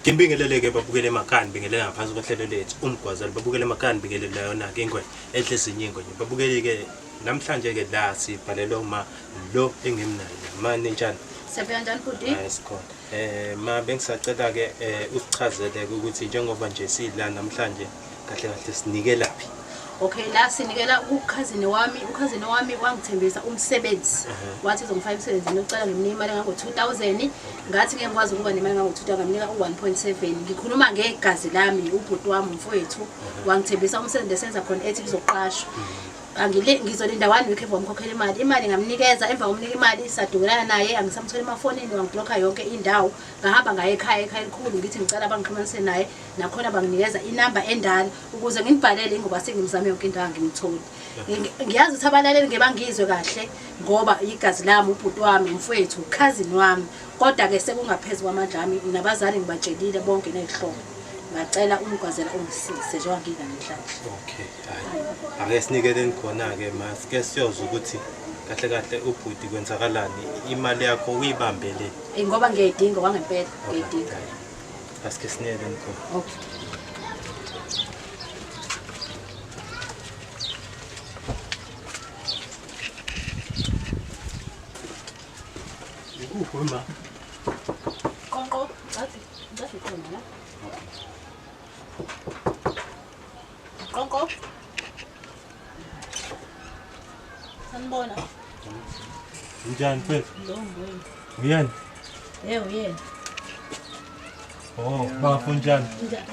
Ngibingelele-ke babukele emakhaya, ngibingelele ngaphansi kohlelo lethu umgwazelo. Babukele emakhaya, ngibingelele yona-ke ingwe edla ezinye ingwenye. Babukele-ke namhlanje-ke la sibhalelwe uma lo engimnayo la. Ma ninjani? Siyaphila njani bhuti? Hayi sikhona. Ma bengisacela-ke usichazele-ke ukuthi njengoba nje sila namhlanje kahle kahle sinikelaphi? Okay, la sinikela kukhazini wami. Ukhazini wami wangithembisa umsebenzi. Wathi uzongifaka emsebenzini ucela ngimnike imali engango-2000. Ngathi ngeke ngikwazi ukuba nemali engango-2000 ngamnika u-1.7. Ngikhuluma ngegazi lami, ubhuti wami umfowethu. Wangithembisa umsebenzi esenza khona ethi kuzoqashwa. Ngizolinda one week emva komkhokhela imali. Imali ngamnikeza, emva komnika imali sadukelana naye, angisamthola emafonini, wangiblocka yonke indawo. Ngahamba ngaye ekhaya, ekhaya elikhulu, ngithi ngicela bangixhumanise naye. Nakhona banginikeza inamba endala ukuze nginibhalele ingoba sengimzame yonke indawo angimtholi. Ngiyazi ukuthi abalaleli ngeke bangizwe kahle ngoba igazi lami, ubhuti wami, umfowethu, cousin wami. Kodwa-ke sekungaphezu kwamandla ami, nabazali ngibatshelile bonke ney'hlobo. Ngacela umgwazela ungisize njengoba ngila namhlanje. Okay, hayi. Ake sinikeleni khona-ke ma, sike siyozwa ukuthi kahle kahle ubhuti kwenzakalani, imali yakho uyibambele. Ngoba ngiyayidinga kwangempela, ngiyayidinga. Asike sinikeleni khona. Okay. Ikuphi ma? Qonqo, ngathi ngathi khona la. Qonqo. Sanibona. Njani mfethu? Lo nguye. Uyena? Yebo uyena. Oh, bafo njani? Njani?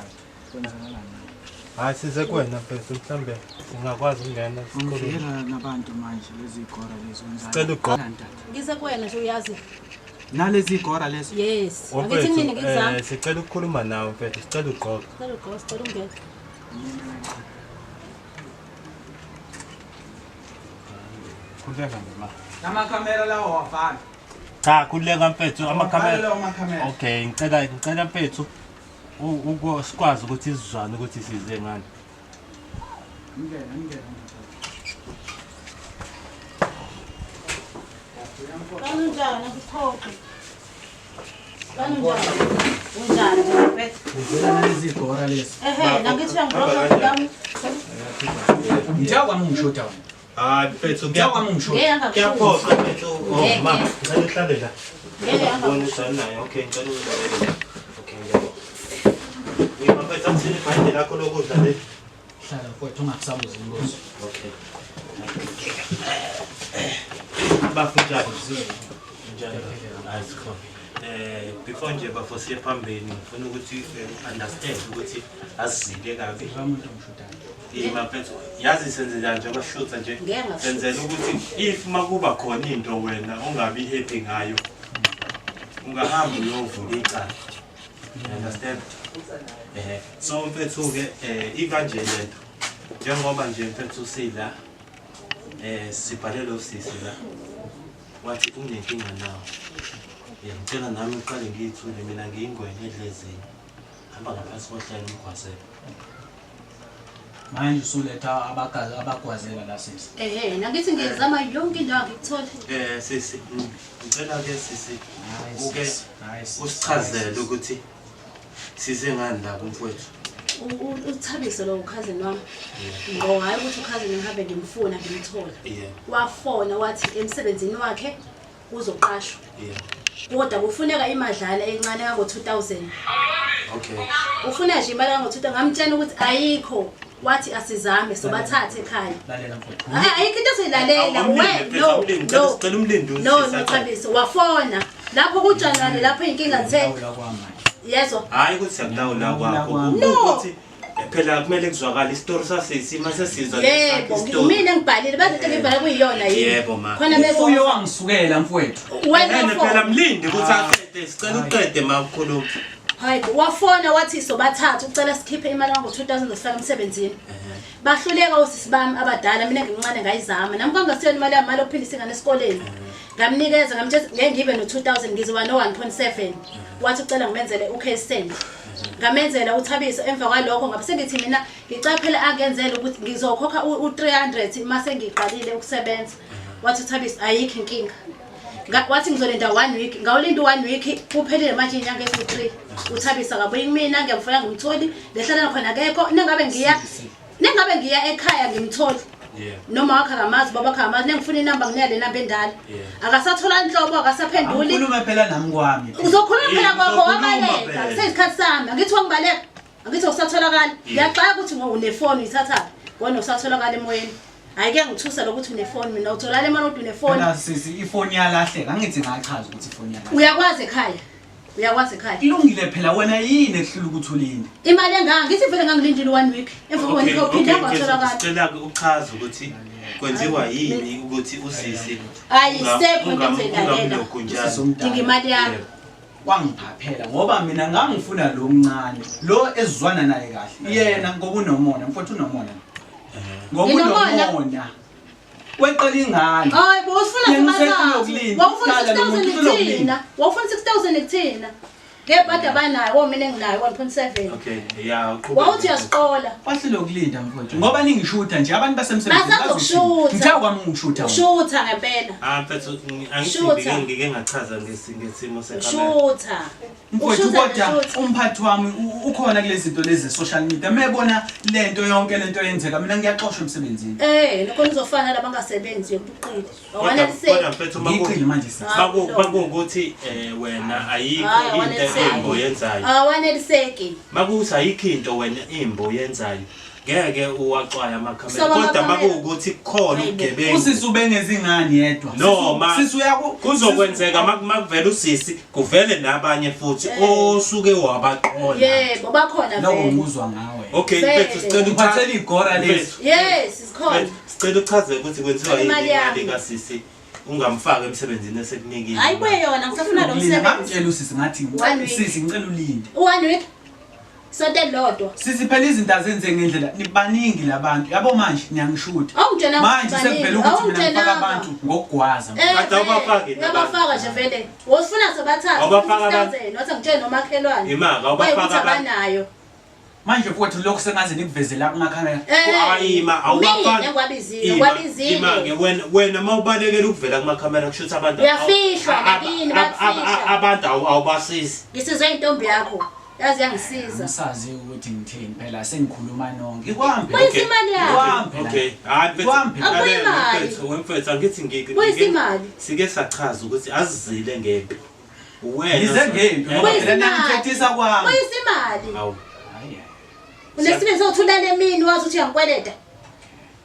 Hayi size kuwena mfethu mhlambe singakwazi ukungena sikhulume. Ungidlela nabantu manje lezi gora lezi wenzani? Sicela ugqoke. Ngize kuwena nje uyazi. Nalezi gora lezi. Yes. Oh, Angithi mfethu, nini ngikuzama. sicela ukukhuluma nawe mfethu, sicela ugqoke. Sicela ugqoke, sicela ungene. Khululeka nje ma. Amakhamera lawo wafana. Cha, khululeka mfethu, amakhamera. Lawo makhamera. Okay, ngicela mfethu sikwazi ukuthi sizwane ukuthi size ngani. Ngene, ngene. Kanjani akuphoqi. Kanjani? Unjani mfethu? Ngidlela nalezi gora lezi. Ehe, nangithi uyangibloka ngami. Ngithe kwami ungishoda wena. Hayi mfethu, Ngithe kwami ungishoda. Ngeke angakusho. kuyaphoqa mfethu. Oh, ma, ngicela uhlale la. Ngeke angakusho. Ngibona usana naye. Okay, ngicela uhlale la. Okay, ngiyabonga. Ngima mfethu, akuthini ibhayidi lakho lokudla le. Hlala mfowethu ungakusabuza imibuzo. Okay. Bafo njani? Njani? Hayi sikhona. Before nje bafo siye phambili ngifuna ukuthi understand ukuthi asizile kabi. Umuntu ongishodayo. Ima mfethu, yazi senzela nje abashutha nje. Ngeke ngakusho. Senzela ukuthi if makuba khona into wena ongabi happy ngayo ungahamba uyovula icala. You understand? So mfethu ke ikanje lento. Njengoba nje mfethu sila sibhalele usisi la. Wathi unenkinga nawo. Ngicela nami ngiqale ngiyithule mina ngiyingwenya edlezini. Hamba ngaphansi kohlelo umgwazelo. Manje usuletha abagazi abagwazela la sisi. Ehe, nangithi ngizama yonke indawo angikutholi. Sisi, ngicela ke sisi Hayi uke sisi. Hayi sisi. usichazele ukuthi size ngani la kumfowethu. Uthabise lo cousin wami. Ngqo hayi ukuthi ucousin ngihambe ngimfuna ngimthola. Yeah. Wafona wathi emsebenzini wakhe uzoqashwa. Yeah. Kodwa kufuneka imadlana encane kango 2000. Okay. Ufuna nje imali kango 2000 ngamtshela ukuthi ayikho. Wathi asizame sobathathe ekhaya. Lalela mfowethu. Hayi ayikho into ezoyilalela. Awumlindi, We no. awumlindi, No. sicela umlindi No, usisi no aqale. Thabiso wafona. Lapho kuJanuary lapho inkinga zithe Lawula kwami manje. yezwa. Hayi ukuthi siyakulawula kwakho. Kwami. No. Ukuthi phela kumele kuzwakale isitori sasisi mase sizwa Yebo, mina ngibhalile bathi into engibhale kuyiyona yini. Yebo, ma. Khona Ufuyo bezo wangisukela mfowethu. wena Ene phela wafona. mlindi ukuthi aqede, sicela uqede ma ukhuluma. Hayi wafona wathi sobathathu ucela sikhiphe imali kango 2000 sifake emsebenzini. Bahluleka osisi bami abadala mina ngimncane ngayizama. Nami kwangasiyona imali yami mali okuphilisa ingane esikoleni. Ngamnikeza ngamtshela ngeke ngibe no 2000 ngizoba no 1.7. Wathi ucela ngimenzele ucash send. Ngamenzela uThabiso emva kwalokho ngabe sengithi mina ngicela phela angenzele ukuthi ngizokhokha u300 mase ngiqalile ukusebenza. Wathi uThabiso ayikho inkinga. Wathi ngizolinda one week, ngawulinda u-one week, kuphelile manje iy'nyanga eziwu-3. Uthabisa kabuyi kumina, ngiyamfuna ngimtholi, lehlala khona akekho. Nengabe ngiya ekhaya ngimtholi. Noma wakhe akamazi, baba wakhe akamazi, nengifuna inamba nginika le namba endala. Akasathola nhlobo, akasaphenduli. Angikhulume phela nami kwami. Uzokhuluma phela Yeah, kwakho uzokhuluma wabaleka. phela. Kuseyisikhathi sami. Angithi wangibaleka. Angithi usatholakala. Ngiyaxaka ukuthi unefoni uyithathaphi. Wena usatholakala emoyeni. Hayi kuyangithusa lokuthi unefoni mina utholakala emoyeni kodwa unefoni. Phela sisi ifoni yalahleka, angithi ngachaza ukuthi ifoni yalahleka. Uyakwazi ekhaya. Uyakwazi ekhaya. Kulungile phela wena yini ekuhlula ukuthi ulinde? Imali engaka ngithi vele ngangilindile one week. Emva kwa one week uphinde watholakala. Sicela uchaze ukuthi kwenziwa yini ukuthi usisi Hayi sekho into engizoyilalela. ungamlokhu njalo. Sisi omdala. Dinga imali yami. Yebo. Wangiphaphela ngoba mina ngangifuna lo mncane lo ezizwana naye kahle yena ngoba unomona mfowethu unomona ngoba Nginomona? unomona weqela ingane Hayi bo usifuna Yena sibathathu. usehlulekile. Wawufuna Hlala lo muntu 6000 uhlulekile. kuthina. Wawufuna 6000 kuthina. Ngebhadi abanayo, wo mina enginayo 1.7. Okay, yeah, uqhubeke. Wawuthi uyasiqola. Wahlule ukulinda mfowethu ngoba ningishutha nje abantu basemsebenzini Basazokushutha. ngithe kwami ungishutha wena. Ushutha ngempela. Ah mfethu angithi Shutha. ngike ngachaza ngesimo sekamera. Ushutha. Mfowethu Ushutha kodwa ushutha. umphathi wami ukhona kulezi zinto lezi social media mebona lento yonke lento yenzeka mina ngiyaxoshwa emsebenzini Eh, lokho nizofana labangasebenzi yobuqili. Kodwa Awaneliseki. mfethu maku ngiqile manje sisi makuwukuthi wena ayikho Hayi, into awaneliseki. imbo yenzayo. Awaneliseki. Makuwukuthi ayikho into wena imbo yenzayo. Ngeke uwaxwaye amakhamera. Saba Kodwa amakhamera. makuwukuthi kukhona Hayibo. ubugebengu. Usisi ubengezingane yedwa Noma sisi uyaku kuzokwenzeka makuvela usisi kuvele nabanye futhi osuke wabaqola. Yebo, bakhona lokho vele. ngikuzwa ngawe Okay, Vele. mfethu sicela Ngiphathele igora lezi. Mfethu, Yes, sikhona. mfethu, sicela uchaze ukuthi kwenziwa yini Imali imali yami. kasisi ungamfaki emsebenzini esekunikile. Hayi buye yona, ngisafuna lo Ukulinda, msebenzi. ngamtshela usisi ngathi One week. sisi ngicela ulinde One week. Sonto elilodwa. Sisi phela izinto azenze ngendlela nibaningi labantu yabo manje niyangishutha Awungitshelanga manje ukuthi sekuvela baningi, ukuthi mina ngifaka awungitshelanga. abantu ngokugwaza Eh, Kade awubafaki vele, uyabafaka nje vele. Wosifuna sobathathu. Awubafaka abantu. 6000, wathi ngitshele nomakhelwane. Imaka, awubafaka Wayekuthi abantu. abanayo. Manje futhi lokhu sengaze nikuvezela kumakhamera. Eh, Hayi ma awubafaki. Mina ngiwabizile, Ima, ngiwabizile. ima-ke, wena mawubalekela ukuvela kumakhamera kusho ukuthi abantu Uyafihlwa nakini, bayakufihla. Abantu awubasizi. Ngisizwe intombi yakho. Yazi yangisiza. Angisazi ukuthi ngithini phela sengikhuluma nonke. Ikwambe. Buyisa imali yakho. Ikwambe la. Okay. Hayi mfethu. Ikwambe. Abuye imali. Mfethu, wemfethu angithi ngike. Buyisa imali. Sike sachaza ukuthi azizile ngempi. Wena. Ngize ngempi ngoba Buyisa phela imali. nangithethisa kwami. Buyisa imali. Hawu. Hayi. Unesibindi sokuthi ulale emini wazi ukuthi uyangikweleta.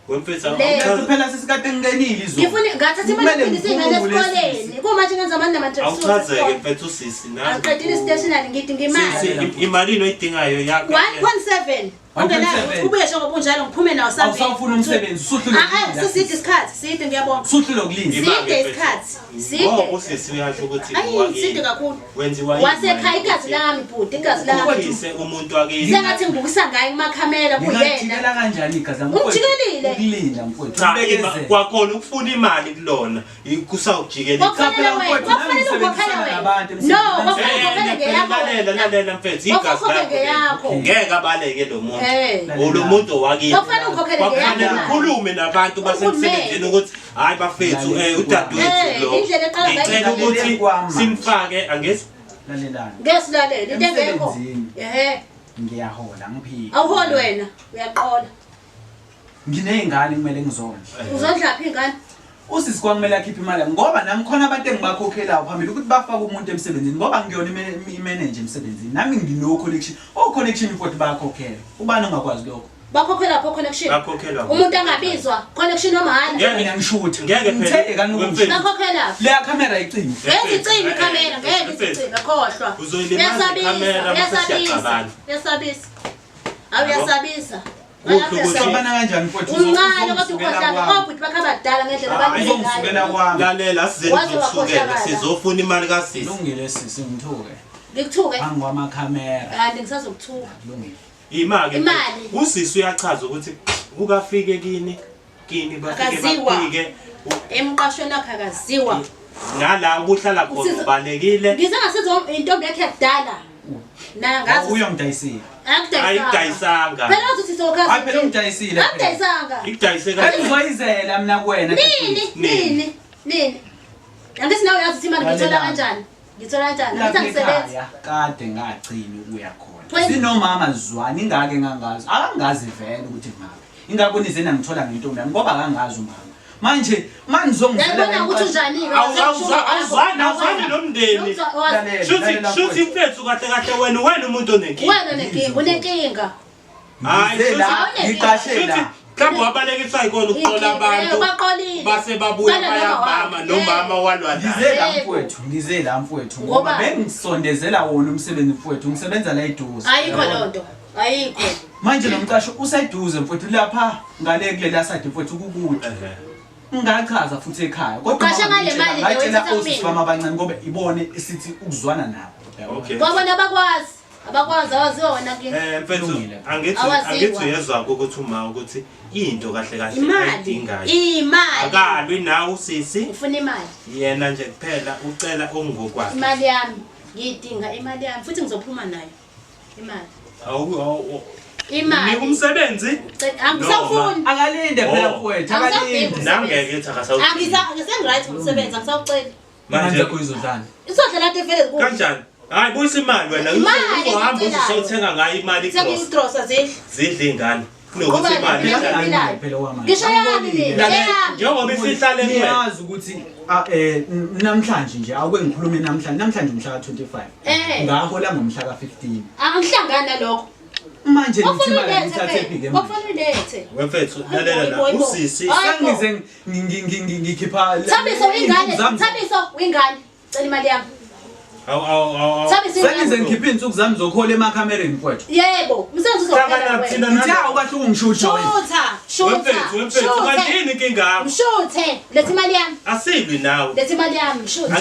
Wemfethu Le. awuchaza Phela sesikade ngingenile izolo. Ngifuna ngathatha imali Kumele ngifundise ingane ngiphumule, esikoleni. sisi. Kumanje ngenza amani nama-tracksuit awuchazeke esikoleni. mfethu usisi nazi. Angiqedile stationery ngithi ngimali. Sisi imali oyidingayo yakho. 1.7. 1.7. Ubuye njengoba unjalo ngiphume nawo sambili. Awusawufuna umsebenzi, usuhlulwe Ah, ah, ukulinda, siside sisi. isikhathi, side ngiyabonga. Usuhlulwe ukulinda. Imali, Side mfethu. isikhathi, side. Ngoba usisi uyasho ukuthi Ayi, wakini. side kakhulu. Wenziwa yini Wasekhaya manje igazi ukuthi lami bhuti, igazi lami. ukhokhise umuntu wakini. Sengathi ngibukisa ngaye kumakhamera kuyena. Ngingajikela kanjani igazi lami? Mfowethu, Ungijikelile. Ukulinda mfowethu. Cha, Ubekezele. kwakhona ukufuna imali kulona kusawujikela. Kwakufanele Cha, phela wena, mfowethu, kwakufanele nami ukhokhele ngisebenzisana wena. nabantu No, emsebenzini. kwakufanele ukhokhele ngeyakho. Lalela wena. lalela mfethu igazi Kwakukhokhe lakho. ngeyakho. Ngeke abaleke lo muntu. Eh. Lo muntu owakini. Kwakufanele ukhokhele ngeyakho Kwakufanele imali. ukhulume nabantu basemsebenzini ukuthi hayi bafethu Lalela. udadewethu Eh, lo. indlela eqala ngayo. Ngicela ukuthi Lalela kwami. simfake angesi Lalelani. Ngeke silalele into engekho. Emsebenzini. Ehhe, Ngiyahola ngiphila. awuholi wena, uyaqola. Nginey'ngane kumele ngizondle. Uzondlaphi ingane? Usisi kwakumele akhiphe imali yami ngoba nami khona abantu engibakhokhelayo phambili ukuthi bafake umuntu emsebenzini ngoba ngiyona imanager emsebenzini. Nami ngino connection. O connection futhi bayakhokhela. Ubani ongakwazi lokho? Bakhokhela pho connection. Bakhokhelwa. Umuntu angabizwa connection omahhala. Ngeke. Ngiyangishutha. Ngeke phela. Ngithele kani Wemfethu. Bakhokhela. Leya camera icime. Ngeke icime ikhamera, ngeke icime, khohlwa. Uzoyilimaza ikhamera bese Uyasabisa, siyaxabana. uyasabisa. Awu uyasabisa. Kuhle ukuthi- Sixabana kanjani mfowethu? Umncane kodwa Uzongisukela ukhohlakele. kwami. Obhuti bakhe abadala ngendlela Hayi, abaningi Uzongisukela ngayo. kwami. Lalela asizeni Waze uzokusukela wakhohlakala. sizofuna imali kasisi. Kulungile sisi ngithuke. Ngikuthuke. Phambi kwamakhamera. Kanti ngisazokuthuka. Kulungile. Ima-ke Imali. usisi uyachaza ukuthi ukafike kini kini bafike Akaziwa. bafike Emqashweni wakhe akaziwa. ngala ukuhlala khona Usisi- ubalekile Ngize ngasizwa intombi yakhe yakudala. Naye ngazi. Uyongidayisile. Akudayisanga. Ayikudayisanga. Phela wathi uthi sokhazi. Hayi phela ungidayisile phela. Akudayisanga. Ikudayise Kanti kanjani? uzoyizela mina kuwena. Nini? Nini? Nini? Nini? Angithi nawe uyazi ukuthi imali ngiyithola Lalela. kanjani. Ngithola kanjani? Angithi Lapha angisebenzi. ekhaya kade ngagcina ukuya khona. Twenty. Sinomama Zwane ingake ngangazi. Akangazi vele ukuthi ngaphi. Ingakho nize nangithola ngentombi yami ngoba akangazi umama. Manje manizongizela Uyabona ukuthi unjani-ke? Awuzwani nomndeni. Lalela, Shuthi lalela shuthi mfowethu. mfethu kahle kahle wena umuntu onenkinga. Wena unenkinga, unenkinga. Hayi, Ngize la, shuthi- ngiqashe Shuthi la. mhlawumbe wabalekiswa yikona ukuqola Inkinga, abantu baqolile. base babuya Bala noma bayabama wakhe. nomama walwa naye. Ngize la Yebo. mfowethu, ngize la mfowethu ngoba Ngoba- bengisondezela wona umsebenzi mfowethu, ngisebenza la eduze. Ayikho loo nto. Ayikho. Manje lo mqasho useduze mfowethu lapha ngale kulela side mfowethu kukude. Ehhe. Ngachaza futhi ekhaya kodwa Uqashe umama ngale mali le ngayitshela oyithatha osisi kumina. bami abancane ngoba ibone isithi ukuzwana nabo. Okay. Kwabona abakwazi. Abakwazi awaziwa wena kini. Mfethu Kulungile. angithi Awaziwa. angithi uyezwa ukuthi uma ukuthi into kahle kahle Imali. ayidingayo. Imali. Akalwi nawe usisi Ufuna imali. yena nje kuphela ucela okungokwakhe. Imali yami. Ngiyidinga imali yami futhi ngizophuma nayo. Imali. Awu awu Imali. Nika umsebenzi Angisawufuni. Akalinde phela Oh. mfowethu, Angisawudingi. akalinde. nangeke ethi akasawudingi. Angisa ngisengiright ngomsebenzi angisawuceli. Manje Manje kuyizodlana. Isodla lati vele kuhle. kanjani? Hayi buyisa imali wena. Imali Uzohamba engicelayo. uzothenga ngayo imali igrosa. Sengiyidrosa zidla. Zidla ingane. Kunokuthi Ngoba imali mina- ihlale. Ngiphila. Phela okwamanje. Ngisho yami mina. Lalela, Eyami. njengoba isihlale kuwena. Niyazi ukuthi namhlanje nje awuke ngikhulume namhlanje, namhlanje umhla ka-25. Eh. Ngahola ngomhla ka-15. Angihlangani nalokho. Manje nithi Okufanele imali ulethe ngiyithathe phela. phi ke manje? Okufanele ulethe. Wemfethu lalela la Hayi bo, usisi hayi bo. Sengize ngikhipha Thabiso uyingane, iy'nsuku zami- Thabiso uyingane. Cela imali yami. awu awu awu. Thabiso Sengize uyingane. ngikhiphe iy'nsuku zami zokuhola emakhamereni mfowethu. Yebo, umsebenzi uzophela Hlangana wena. thina Ngithe awukahle ukungishutha wena. Shutha, shutha. Wemfethu wemfethu kanti yini inkinga yakho? Mshuthe, letha imali yami. Asilwi nawe. Letha imali yami, mshuthe.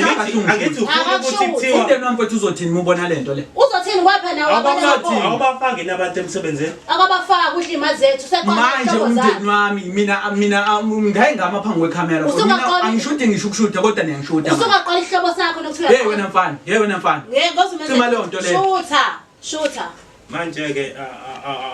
Angithi ufuna ukuthi kuthiwa Umndeni wami mfowethu uzothini uma ubona le nto le? Uzothini kwapha nawe awubafaki awubafaki nabantu emsebenzini. Akabafaki udla imali zethu seqola Manje ihlobo umndeni zakhe. wami mina ngake ngama phambi kwekhamera. Mina Usungaqola- angishudi ngisho ukushutha kodwa niyangishutha. manje. Usungaqola ihlobo sakho nokuthiwa. Hey wena mfana, hey wena mfana. Ngeke ngozumenze. Cima leyo nto leyo. Shutha, shutha. Manje ke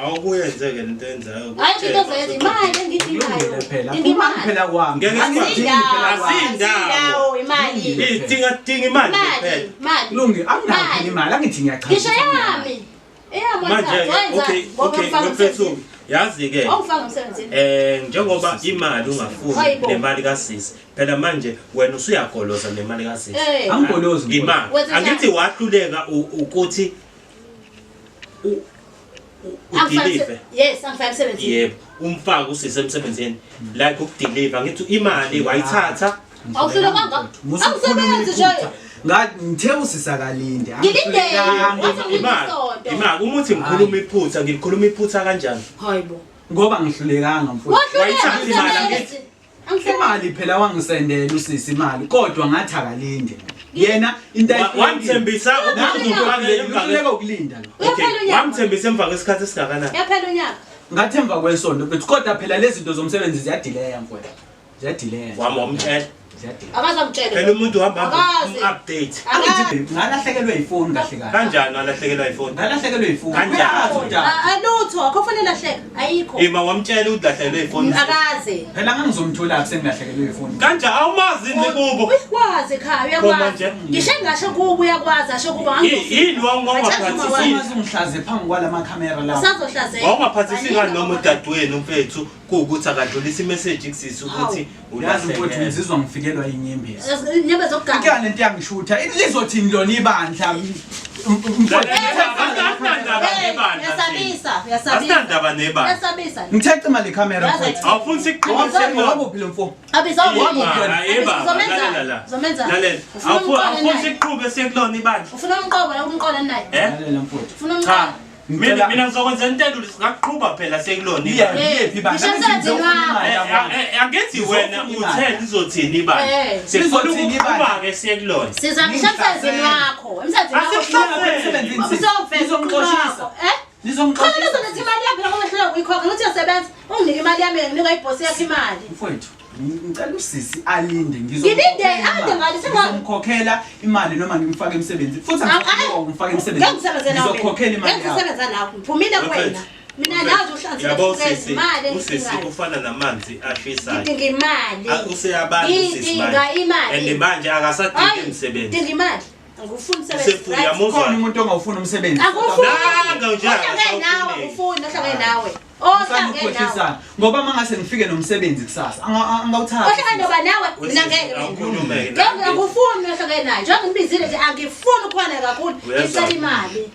awukuyenzeke lento enzayo. Ayikho into ozoyenza imali engiyidingayo. Kulungile phela. Dinga Phuma imali. phela kwami. Ngeke Angidingi phela kwami. Asindawo. Asindawo imali. Idinga dinga imali nje Imali, kuphela. imali. Kulungile, anginayo phela Imali. imali, angithi ngiyachaza. Ngisho yami. Eyami Manje wathatha, ke wenza. okay Ngoba okay ungifaka wemfethu emsebenzini. yazi ke Ungifaka emsebenzini. Njengoba imali ungafuni Hayibo. nemali kasisi phela manje wena usuyagoloza nemali kasisi. Eh. Angigolozi mfowethu. Imali Wenza njani? angithi wahluleka ukuthi Angifake udeliver. Yes, angifake emsebenzini. Yebo, umfake usisi emsebenzini like ukudeliver ngithi imali wayithatha Awuhlulekanga? Musa ukukhuluma Angisebenzi nje. iphutha. Ngithe usisakalinde. Ngilinde. Angihlulekanga. Wathi imali isonto. imali uma uthi ngikhuluma iphutha ngilikhuluma iphutha kanjani Hayibo. Ngoba ngihlulekanga mfowethu. Wahluleka Wayithatha imali, umsebenzi. Angisebenzi. Imali phela wangisendela usisi imali kodwa ngathi akalinde. Yena into Wamthembisa ukuthi uzomfaka emva Uhluleka ukulinda lo. Okay, Uyaphela unyaka. wamthembisa emva kwesikhathi esingakanani Yaphela unyaka. Ngathi emva kwesonto mfethu kodwa phela lezi zinto zomsebenzi ziyadileya mfowethu. Ziyadileya. wami wamtshela Ziyadileya. Akazamtshela. phela umuntu uhamba Akazi. update Angithi ngalahlekelwe ifoni kahle kahle. kanjani walahlekelwa ifoni Ngalahlekelwe ifoni. Kanjani? Uyazi udaba. Alutho, akho fanele lahleka. Ayikho. ima wamtshela ukuthi lahlekelwe ifoni Akaze. Phela ngangizomthola phi sengilahlekelwe ifoni. kanje awumazi nje kubo Uyakwazi ekhaya, Khona uyakwazi. nje. Ngisho engasho kubo uyakwazi, asho kubo Yini wawungaphathisi Uma ungihlaze phambi kwalamakhamera lawa. Usazohlazeka. wawungaphathisi ngani noma udadewenu mfethu kuwukuthi akadlulisa imeseji kusisi ukuthi Uyazi mfowethu ulahlekele ngizizwa ngifikelwa inyembezi. Inyembe zokuganga. Inkinga lento yangishutha lizothini lona ibandla? Mfowethu, Asinandaba nebandla thina. Uyasabisa, uyasabisa. Asinandaba nebandla Uyasabisa. Ngithe cima le camera Yazi mfowethu. awufuni siqhubeke Wakuphi lo mfo? Lalela la. Uzomenza. Lalela. Ufuna umqola Awufuni naye. siqhube sekulona ibandla. Ufuna umqobo umqola naye. Eh? Lalela mfowethu. Ufuna Cha. umqola. Mina mina ngizokwenza intelo singaqhuba phela sekulona Iya, ibandla. iyephi ibandla? Ngisho emsebenzini wakho. Angithi wena uthe lizothini ibandla. Eh. Sifuna Lizothini ibandla? ukuqhuba ke siyekulona. Siza ngisho emsebenzini wakho. Emsebenzini wakho. Asihlale. Usovela Nizongixoshisa. Eh? Khona Nizongixoshisa. uzoletha imali yami phela ngoba hluleka ukuyikhokha. Ngithi uyasebenza, unginike imali yami, nginika ibhosi yakho imali. Mfowethu, ngicela usisi alinde Ngilinde, ade ngale, ngizomkhokhela imali noma ngimfake emsebenzini. Futhi angifuni ngimfake emsebenzini. Ngeke ngisebenze nawe. Ngizokhokhela imali Ngeke yakho. ngisebenze nawe. Ngiphumile kuwena. Mina nawe nje Yabo uhlanzile sisi, imali usisi engidingayo. ufana namanzi ashisayo. Ngidinga imali. Ah, useyabanda usisi Ngidinga manje. imali. And manje akasadingi Hayi, umsebenzi. Ngidinga imali. Angifuni umsebenzi. Usefuna right? uyamuzwa. Khona umuntu ongawufuni umsebenzi. Angifuni. Nanga nje Ohlangene nawe, akasawufuni. ufuni ohlangene nawe. Usana Ohlangene nawe. ukukhohlisana ngoba uma ngase ngifike nomsebenzi kusasa angawuthatha. Ohlangene noba nawe, mina Usisi, ngeke mina. awukhulume-ke Ngeke nawe. angifuni ohlangene naye. Njengoba ngibizile nje angifuni ukukhona kakhulu. Uyezwa? Ngicela imali.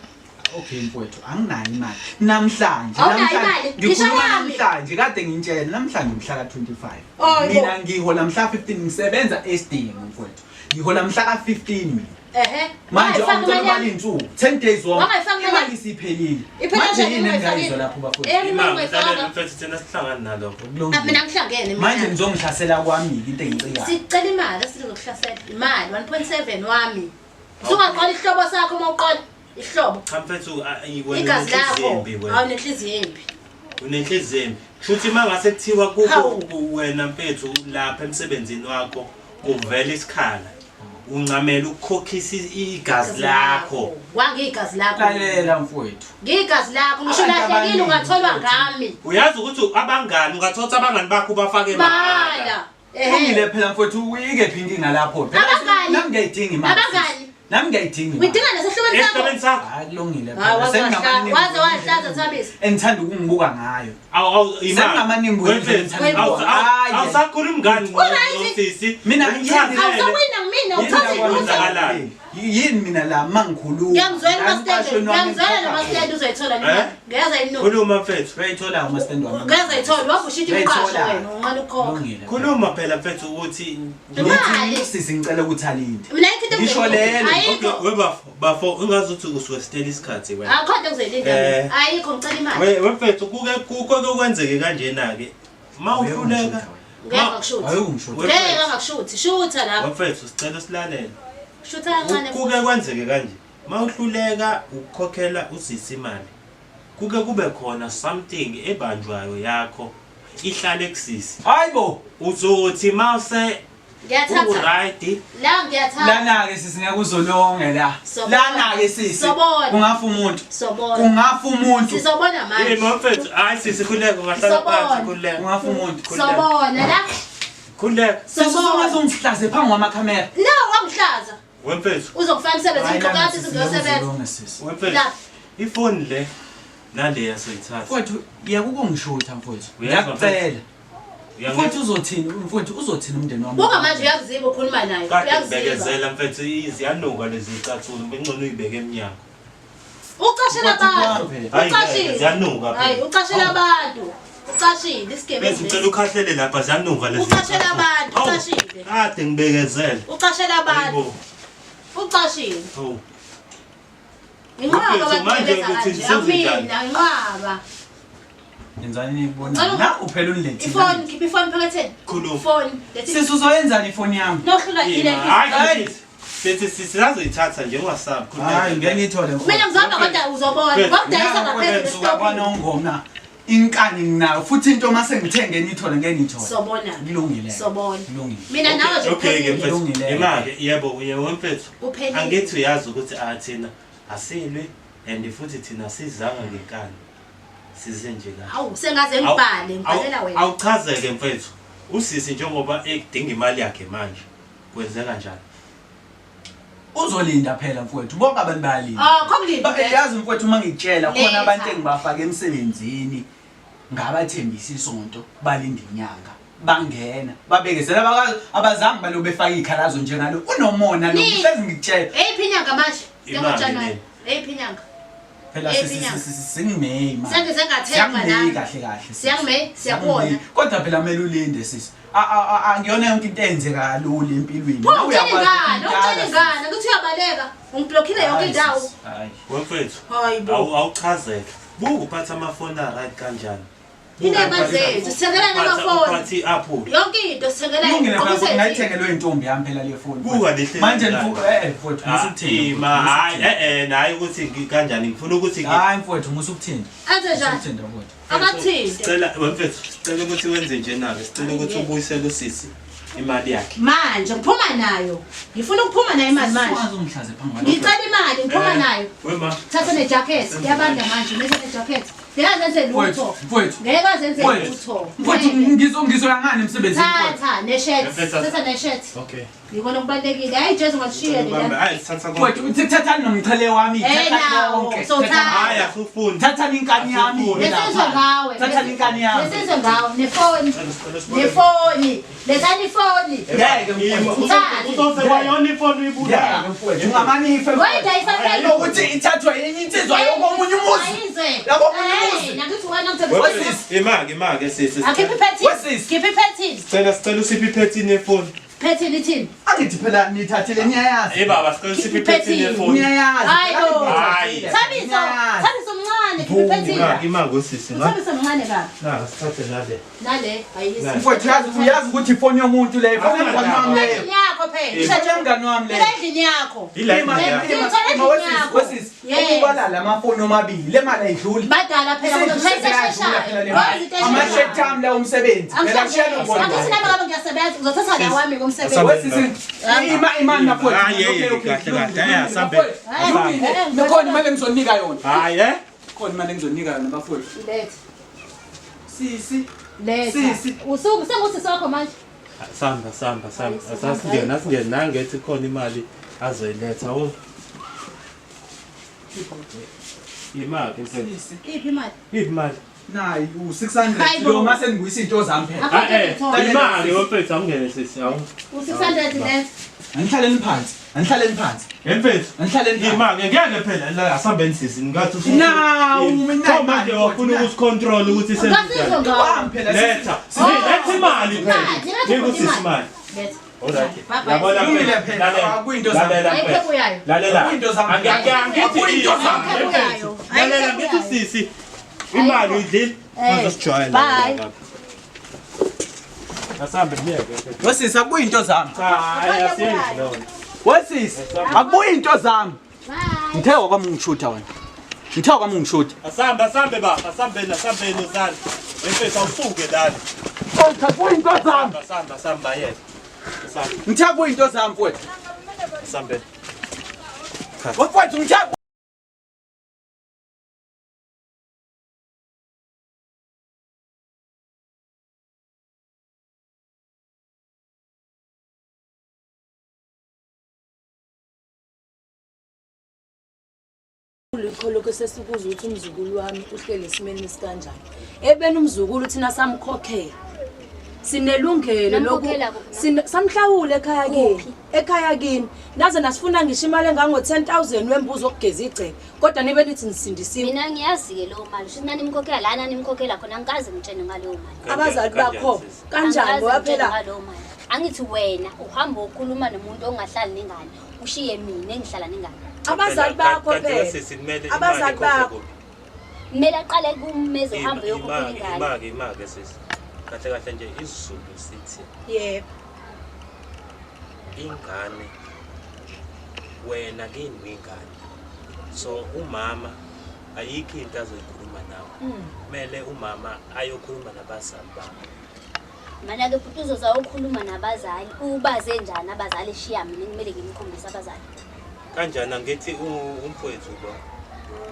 Okay mfowethu, anginayo imali. Namhlanje, Awunayo imali? Ngisho ngikhuluma yami. namhlanje kade ngintshela namhlanje mhla ka25. Oh, Mina ngihola mhla 15 ngisebenza eSdingo mfowethu. Ngihola mhla ka15 mina. Ehhe. Manje Wangayifaki awucela imali imali yami. insuku 10 days wonke. Wangayifaki imali Imali isiphelile. Iphele Manje kanjani yini ungayifakile? engingayizwa lapho bafowethu? Eyami imali Imali ungayifakanga. mhlawumbe mfethu thina sihlangani nalokho. Kulungile. Ah, Mina ngihlangene mina. Manje nizongihlasela kwami into engicikayo. Sicela imali asizokuhlasela. Imali 1.7 wami. Usungaqala ihlobo sakho uma uqala ihlobo. Cha mfethu, wena Igazi unenhliziyo lakho. embi wena. Awunenhliziyo embi. Unenhliziyo embi. Shuthi uma ngase kuthiwa kukho Hawu. wena mfethu lapha emsebenzini wakho kuvela isikhala. Uncamela ukukhokhisa igazi lakho. Wangigazi lakho. Lalela mfowethu. Ngigazi lakho ngisho Abantu lahlekile abaningi ungatholwa futhi. ngami. Uyazi ukuthi abangani ungathola abangani bakho ubafake mahala. Bala. Kulungile phela mfowethu ikephi inkinga lapho? Phela Abangani. nami ngiyayidinga imali. Abangani. Nami ngiyayidinga imali. Uyidinga nasehlobeni sakho. Esihlobeni sakho. Hayi kulungile Hayi, phela. Sengingamaningi waze wahlaza Thabisi. Engithanda ukungibuka ngayo. Awu awu imali. Sengingamaningi wena Wemfethu, ngithanda awu- ukubuka. Hayi. Awusakhulumi ngani Uright. nosisi? Mina Umchazele. Awusawina ngimina uthathe Yini lutho. kwenzakalani? Yini mina la mangikhuluma? Ngiyamzwela uMastende, ngiyamzwela noMastende uzoyithola Eh? nina. Ngiyeza inuku. Khuluma mfethu. Uyayithola uMastende wami. Ngiyeza ithola wavusha umqasho Uyayithola. wena unqala ukukhokha. Kulungile. Khuluma phela mfethu ukuthi Imali. Ngithi usisi ngicela ukuthi alinde. Mina ayikho into Ngisho lelo. Ayikho. Okay, we bafo, bafo ungazuthi usuwestela isikhathi wena. Akho into engizoyilinda Eh. mina. Ayikho ngicela imali. We wemfethu kuke kuke kwenzeke kanjena ke. Ma uhluleka. Ngeke ngakushuthi. Ayungishutha. Ngeke ngakushuthi. Shutha lapho. Wemfethu sicela silalele. Shutha kancane. Kuke kwenzeke kanje. Ma uhluleka ukukhokhela usisi imali. Kuke kube khona something ebanjwayo yakho ihlale kusisi. Hayibo. Uzothi mase Ngiyathatha. uright La ngiyathatha. Lana ke sisi ngeke uzolonge la. Sobona. Lana ke sisi. Sobona. Kungafa umuntu. Sobona. Kungafa umuntu. Sizobona Eh manje. mfethu hayi sisi khuleka ungahlala Sobona. phansi khuleka. Kungafa umuntu. Sobona la. Khuleka. Sisi Sobona. ungaze ungihlaze phambi kwamakhamera. No, wangihlaza. Wemfethu. Uzokufaka emsebenzini Hayi, lana qokathi sisi, sizosebenza. ngeke uzolonge sisi. Wemfethu. La. Ifoni le nale yasoyithatha. Mfowethu yekukungishutha mfowethu. Uyezwa, Ngiyakucela. Uyangi- Mfowethu uzothini? Mfowethu uzothini umndeni wami? Buka manje uyakuziba ukhuluma naye. Kade Uyakuziba. ngibekezela mfethu ziyanuka lezi icathulo bengcono uyibeke emnyango. Ucashela abantu. Hayi, ngeke, Ucashile. ziyanuka Hayi, phela. ucashela abantu. Ucashile Bese isigebengu. ngicela ukhahlele lapha ziyanuka lezi. Ucashela icathulo. abantu, Hawu, ucashile. Kade ngibekezele. Ucashela abantu. Hayibo. Ucashile. Hawu. Inqaba Mfethu, abantu manje benza ukuthi kanje. senzenjani? Amina, inqaba. Yenzani nibona? Ngicela Na uphela unilethile. Ifoni, khipha ifoni phaketheni. Khuluma. Ifoni. Lethi Sisi uzoyenzani ifoni yami? nohlula ile. Hayi sithi sisazoyithatha nje ungasabi. Hayi ngeke ngiyithole mfowethu. Mina ngizobamba kodwa uzobona. Mfethu, Ngakudayisa ngaphezulu Ngisuka esitobhini. kwanongoma inkani nginayo futhi into mase ngithenge ngiyithole ngeke ngiyithole. Sobona. Kulungile. Sobona. Kulungile. Mina nawe nje Okay ke kuphelile. mfethu. Kulungile. Imake yebo yebo mfethu. Kuphelile. Angithi uyazi ukuthi ah thina asilwi and futhi thina sizanga ngenkani. Size nje kahle. Hawu, sengaze ngibhale, ngibhalela wena. Awuchazeke mfethu. Usisi njengoba ekudinga imali yakhe manje. Kwenzeka kanjani? Uzolinda phela mfowethu. Bonke abantu bayalinda. Ah, khokulinda. Yazi mfowethu uma ngikutshela khona Letha. abantu engibafaka emsebenzini ngabathembisa isonto balinda inyanga bangena babekezela abazange balobe befaka ikhalazo njengalo unomona lo Ni- ngihlezi ngikutshela Eyiphi inyanga manje? Imali Njengojanuwari. le. Eyiphi inyanga? phela Eyiphi inyanga? singimeyi manje Sengize ngathemba Siyakumeyi nami. kahle kahle sisi. Siyakumeyi, siyakubona. Siyakumeyi. Kodwa phela kumele ulinde sisi. Angiyona yonke into eyenzeka kalula empilweni. Pho Nawe utshela uyakwazi ingane, ukudala, utshela ingane ukuthi uyabaleka. Ungiblockile yonke Hayi, indawo. sisi, hayi. Wemfethu. Hayi bo. Awuchazeke. Buka uphatha amafoni a-right kanjani. Iney'mali zethu, sithengela namafoni. Uphatha i-apple. Yonke into sithengela Kulungile phela iqoqo futhi ngayithengelwe intombi yami phela le phone. Buka lehleli Manje la. mfowethu musa ukuthinta. Ima hayi nayi ukuthi kanjani ngifuna ukuthi Hayi mfowethu musa ukuthinta. Enze Musa njani? ukuthinta mfowethu. Akathinte. Sicela wemfethu sicela ukuthi wenze nje nawe sicela ukuthi ubuyisele usisi imali yakhe. Manje ngiphuma nayo. Ngifuna ukuphuma nayo imali manje. Wazi ungihlaze phambi kwalokho. Ngicela imali ngiphuma nayo. Wema Thatha nejacket. Iyabanda manje, letha nejacket. Ngeke azenze lutho. Mfowethu. Ngeke azenze lutho. Mfowethu ngizoya ngani emsebenzini mfowethu? Thatha ne-shirt. Thatha ne-shirt. Okay. Yikona okubalulekile. Hayi ijezi ungashiya Ubambe, lela. hayi sithatha konke. Mfowethu uthi thathani nomqhele wami, Eh, thathani nawo, konke. so thatha. Hayi asufuni. Thathani inkani yami. Asifuni. Lesizwe ngawe. Thathani inkani yami. Lesizwe ngawe nefoni. Nefoni. Lethani ifoni. Ngeke mfowethu. Uzosekwayona ifoni uyibulala. Ngeke mfowethu. Ungamane ife. Wayidayisa phela. Nokuthi ithathwe enye insizwa yokomunye umuzi. Ayizwe. Yakomunye umuzi. Nakuthi wena ngithembisa. Wesisi. Imake imake sisi. Akhiphe iphethini. Wesisi. Khiphe iphethini. Sicela sicela usiphe iphethini yefoni. Phethini ithini? Angithi phela nithathile niyayazi. Eh baba sicela usiphe iphethini yefoni. Niyayazi. Hayi bo. Hayi. Thabiso, Thabiso mncane khiphe iphethini. Imake imake usisi. Thabiso mncane baba. Na sithathe nale. Nale ayisi. Mfowethu uyazi uyazi ukuthi ifoni yomuntu leyo, ifoni yomngani wami leyo. Endlini yakho phela. Ifoni yomngani wami leyo. Ila endlini yakho. Ila endlini yakho. Wesisi, ukubala lamafoni omabili, le mali ayidluli. Badala phela kuzoshayisa esheshayo. Ama-shirt ami lawo umsebenzi. Phela kushiyana ubona. Angithi nami ngabe ngiyasebenza ngizothatha la wami komsebenzi. Wesisi, imani bafowethu. Hayi, Okay, hey, okay, kahle, kahle. kulungile, Eh, asambe. bafowethu. Kulungile. Khona imali engizonika yona. Hayi eh. Khona imali engizonika yona bafowethu. Letha. Sisi. Letha. Sisi. Usuku sengusisi wakho manje. Samba samba samba. Asasingena asingena nangethi khona imali azoyiletha. Oh. Imake mfethu. Sisi. Iphi imali? Iphi imali? Nayi u-600 Hayi bo. lo mase ngibuyisa into zami phela. Ah eh. Akho Imali mfethu awungene sisi awu. U600 letha. Anihlaleni phansi. Anihlaleni phansi. Mfethu. Anihlaleni phansi. Imake ngeke phela la asambeni sisi ngathi usu. Nawu, mina Pho manje wafuna ukusicontrol ukuthi Ngasizwe senze. ngawe. Wami phela Letha. Letha imali phela. Imali, letha Nika usisi imali. Letha. Alright. Bye bye. Yabona Kulungile phela. phela, Lalela. akuyinto zami. Lalela Ayikho mfethu. ebuyayo. Lalela. Akuyinto zami. Angithi Akuyinto zami. Ayikho ebuyayo. Lalela Ayikho ngithi ebuyayo. sisi. Imali uyidlile. Eh, Uzosijwayela. bye. Asambe ngiyeke. Wesisi akuyinto zami. Cha, hayi asiyenzi lona. Wesisi akuyinto zami. Bye. Ngithe wakwami ungishutha wena. Ngithe wakwami ungishutha. Asambe asambe baba, asambeni asambeni uzana. Mfethu awusuke lana. Mfowethu akuyinto zami. Asambe asambe ayeke. Asambe Ngithe akuyinto zami mfowethu. asambe. Mfowethu ngithe Yikho lokho sesikuza ukuthi umzukulu wami uhleli esimeni esikanjani. Ebeni umzukulu thina samkhokhela. Sinelungelo loku Namkhokhela kuphi ma? samhlawula ekhaya kini. Kuphi? Ekhaya kini. Naze nasifuna ngisho imali engango 10,000 wembuzo okugeza igceke. Kodwa nibe nithi nisindisiwe. Mina ngiyazi-ke leyo mali. Shuthi nanimkhokhela la nanimkhokhela khona angikaze ngitshene ngaleyo mali. Abazali bakho kanjani Angikaze ngoba ngitshene phela ngaleyo mali. Angithi wena uhamba ukhuluma nomuntu ongahlali nengane, ushiye mina engihlala nengane. abazali bakho Kanti phela. sisi kumele imali Abazali ikhokhwe bakho. kuphi? Kumele aqale kumeze uhambe uyokhokhela Imake ingane. imake imake sisi. Kahle kahle nje isiZulu sithi Yebo. ingane wena kini uyingane. So umama ayikho into azoyikhuluma nawe. Kumele umama ayokhuluma nabazali bakho. Mana-ke futhi uzoza ukhuluma nabazali, ubaze njani abazali eshiya mina kumele ngimkhombise abazali. Kanjani angithi umfowethu lo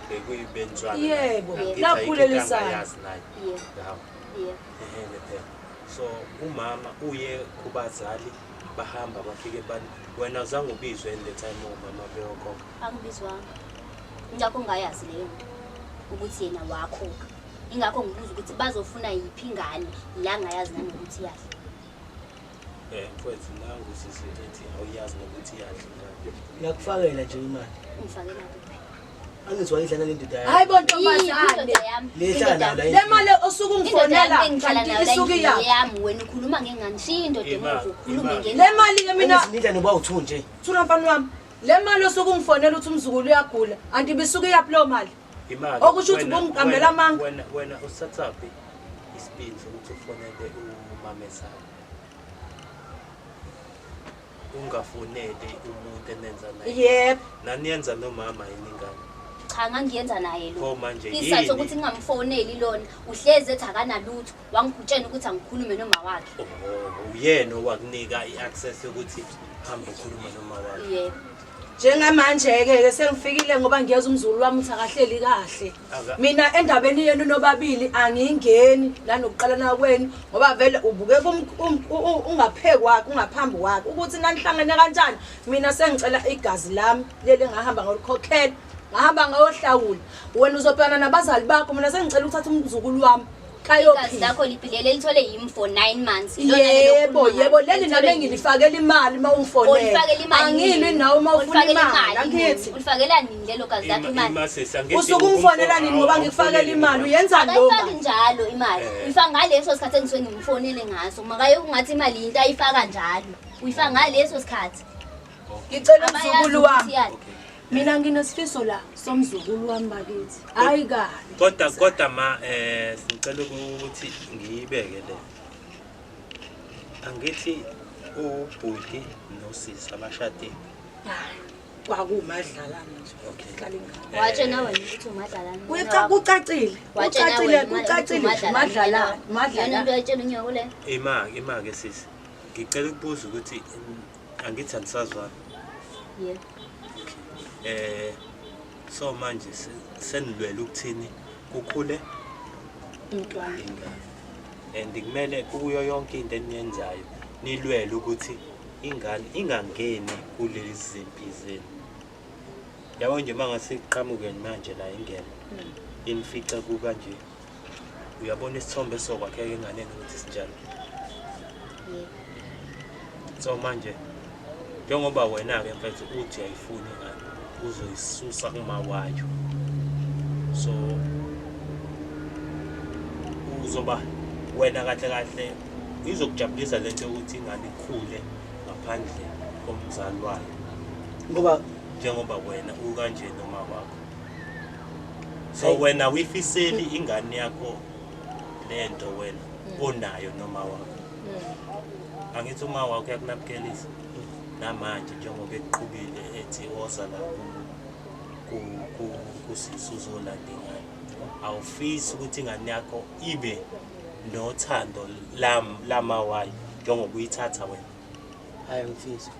bekuyibenzwana. Yebo, Angithi nakhulelisana. ayikho into angayazi naye. Yebo, Hawu. yebo. Ehene phela. So umama uye kubazali bahamba bafike bani wena uzange ubizwe in the time omama beyokhokha. Angibizwanga. Ingakho ngingayazi leyo nto ukuthi yena wakhokha. Ingakho ngibuza ukuthi bazofuna yiphi ingane la ngayazi nanokuthi iyadla. Mfowethu nangu sisi ethi awuyazi nokuthi iyadla ingane. Ngiyakufakela nje imali. Ungifakela kuphi? Angithi wayidla nale ndoda yakho. Hayi bo Yiphi ntombazane. indoda yami? Le ehlala Indoda nayo la Le endlini. mali osuke Indoda ungifonela yami engihlala kanti nayo la isuke endlini iyaphi? yami wena ukhuluma ngengane shiya indoda Ima, emuva ukhulume ima. ngengane. Le mali ke mina Angithi nidla noba u-two nje. Thula mfana wami. Le mali osuke ungifonela uthi umzukulu uyagula, anti bisuke iyaphi leyo mali? Imali. Okusho ukuthi wena- ubungiqambela amanga. Wena wena usathapi isibindi sokuthi ufonele umamezala. Ungafoneli umuntu enenza naye. Yebo. Naniyenza nomama yini ingane? Cha ngangiyenza naye lo. Pho manje Isizathu yini? sokuthi ngingamfoneli lona uhlezi ethi akanalutho wangitshena ukuthi angikhulume noma wakhe. Oh, uyena owakunika i-access yokuthi hambe ukhuluma noma wakhe. Yebo. Njengamanje-ke ke sengifikile ngoba ngiyeza umzukulu wami ukuthi akahleli kahle. Mina endabeni yenu nobabili angingeni nanokuqalana kwenu ngoba vele ubukeka ungaphe kwakhe ungaphambi kwakhe ukuthi nanihlangene kanjani. Mina sengicela igazi lami leli engahamba ngolikhokhela, ngahamba ngayohlawula. Wena uzobhekana nabazali bakho, mina sengicela ukuthatha umzukulu wami Igazi kayophila. lakho liphi lelithole yimi for 9 months. Ilona leli Yebo, okhuluma yebo, ngalo. leli nami Lelitholwe yimi. engilifakela imali uma ungifonela. Ulifakela imali Angilwi nini? nawe uma ufuna Ulifakela imali, angithi. Ulifakela nini lelo gazi lakho imali? Usuke ungifonela nini ngoba ngikufakela imali, uyenzani leyo Akayifaki mali? njalo imali. Uyifaka ngaleso sikhathi engisuke ngimfonele ngaso. Makaye ungathi imali into ayifaka njalo. Uyifaka ngaleso sikhathi. Ngicela Abayazi umzukulu ukuthi wami. yani. Mina nginesifiso la somzukulu wami bakithi. Hayi kabi. Kodwa ma sicela ukuthi ngiyibeke le. Angithi ubhuti nosisi abashadile. Hayi, kwakumadlalana nje. Okay. Hlala ingane. Watshena wena ukuthi umadlalana. Kucacile, Watshena kucacile, wena ukuthi kucacile nje umadlalana. madlalana, Yona madlalana. into ayitshela unyoko le. Ima ke sisi. Ngicela ukubuza ukuthi angithi anisazwana. Yebo. So manje senilwela ukuthini kukhule Umntwana. ingane. And kumele kuyo yonke into eniyenzayo nilwele ukuthi ingane ingangeni kulezi zimpi zenu. Yabo nje mangase iqhamuke manje la ingene. Inifica kuka nje. Uyabona isithombe sokwakheka enganeni ukuthi sinjani. Yebo. So manje njengoba wena ke mfethu uthi ayifuni ingane uzoyisusa kuma wayo. So uzoba wena kahle kahle izokujabulisa lento yokuthi ingane ikhule ngaphandle komzali wayo Ngoba njengoba wena ukanje noma wakho. So wena uyifiseli ingane yakho lento wena onayo noma wakho. Angithi uma wakho uyakunabukelisa namanje njengoba eqhubile ethi woza la kusisi uzolanda ingane. Awufisi ukuthi ingane yakho ibe nothando lama wayo njengoba uyithatha wena. Hayi ngifisa.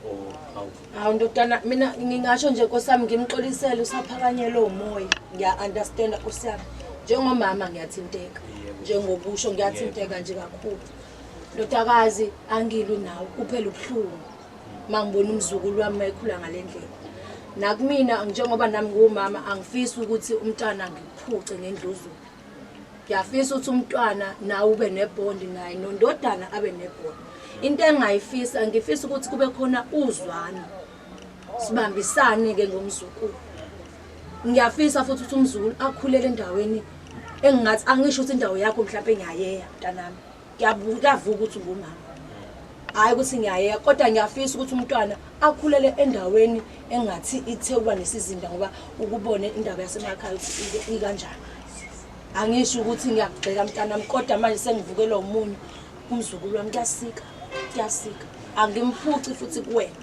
Oh, awu. Hawu ndodana, mina ngingasho nje Nkosi yami ngimxolisele usaphakanyelwe umoya. Ngiya-understand Nkosi yami. Njengomama ngiyathinteka. Yebo. Njengobusho ngiyathinteka nje kakhulu. Ndodakazi angilwi nawe kuphela ubuhlungu. Mangibona umzukulu wami mayekhula ngale ndlela. Nakumina njengoba nami nguwumama angifisi ukuthi umntwana ngiphuce ngendluzula. Ngiyafisa ukuthi umntwana nawe ube nebhondi naye nondodana abe nebhondi. Into engingayifisa ngifisa ukuthi kube khona uzwano. Sibambisane ke ngomzukulu. Ngiyafisa futhi ukuthi umzukulu akhulele endaweni engingathi angisho ukuthi indawo yakho mhlawumbe ngiyayeya mntanami. Kuyavuka ukuthi ungumama. Hayi ukuthi ngiyayeya kodwa ngiyafisa ukuthi umntwana akhulele endaweni engathi ithe ukuba nesizinda ngoba ukubone indaba yasemakhaya ukuthi ikanjani. Angisho ukuthi ngiyakugxeka mntanami kodwa manje sengivukelwa umunyu umzukulu wami kuyasika, kuyasika. Angimphuci futhi kuwena.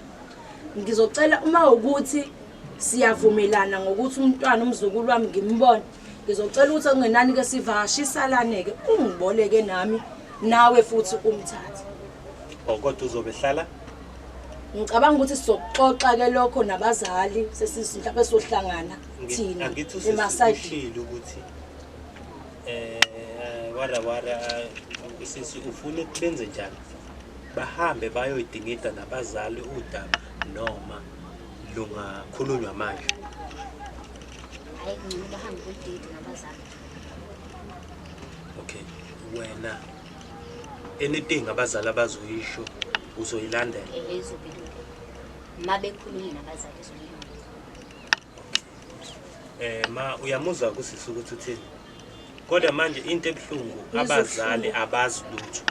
Ngizocela uma ukuthi siyavumelana ngokuthi umntwana umzukulu wami ngimbone. Ngizocela ukuthi okungenani ke sivakashisalane ke ungiboleke nami nawe futhi umthathe. Oh, kodwa uzobe hlala Ngicabanga ukuthi sizoxoxa ke lokho nabazali sesisi mhlawumbe sohlangana thina angithi usisi emasayidini. ushilo ukuthi wara wara sisi ufuna ukuthi benze njani bahambe bayoyidingida nabazali udaba noma lungakhulunywa manje. Hayi ngcono bahambe kudidi nabazali. Okay, wena anything abazali abazoyisho uzoyilandela. Izobe ilunga. Ma bekhulunywe nabazali izobe ilunga. Ma uyamuzwa kusisi ukuthi uthini. Kodwa manje into ebuhlungu abazali abazi lutho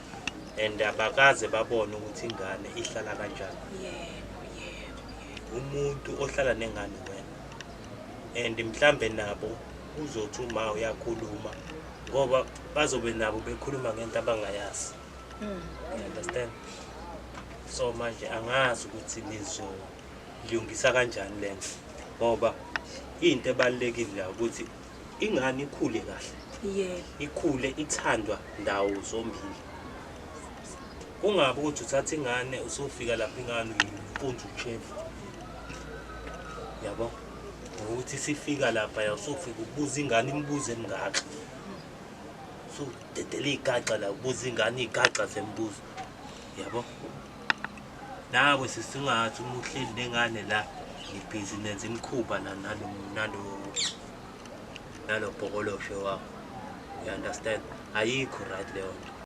and abakaze babone ukuthi ingane ihlala kanjani. Yebo, yebo. Umuntu ohlala nengane wena. And mhlambe nabo uzothi uma uyakhuluma ngoba bazobe nabo bekhuluma ngento abangayazi. You understand? So manje angazi ukuthi nizolungisa kanjani lento ngoba into ebalulekile la ukuthi ingane ikhule kahle. Yebo. Ikhule ithandwa ndawo zombili. Kungabi ukuthi uthatha ingane usufika lapha ingane uyimpunza ushefu. Yabo, ukuthi sifika lapha yawusufika ubuza ingane imibuzo emingaka, sudedela igaxa la, ubuza ingane igaxa zembuzo, yabo. Nawe sisingathi uma uhleli nengane la, nibhizi nenza imikhuba la nalo nalo bhokoloshe wakho, you understand? Ayikho right leyo nto.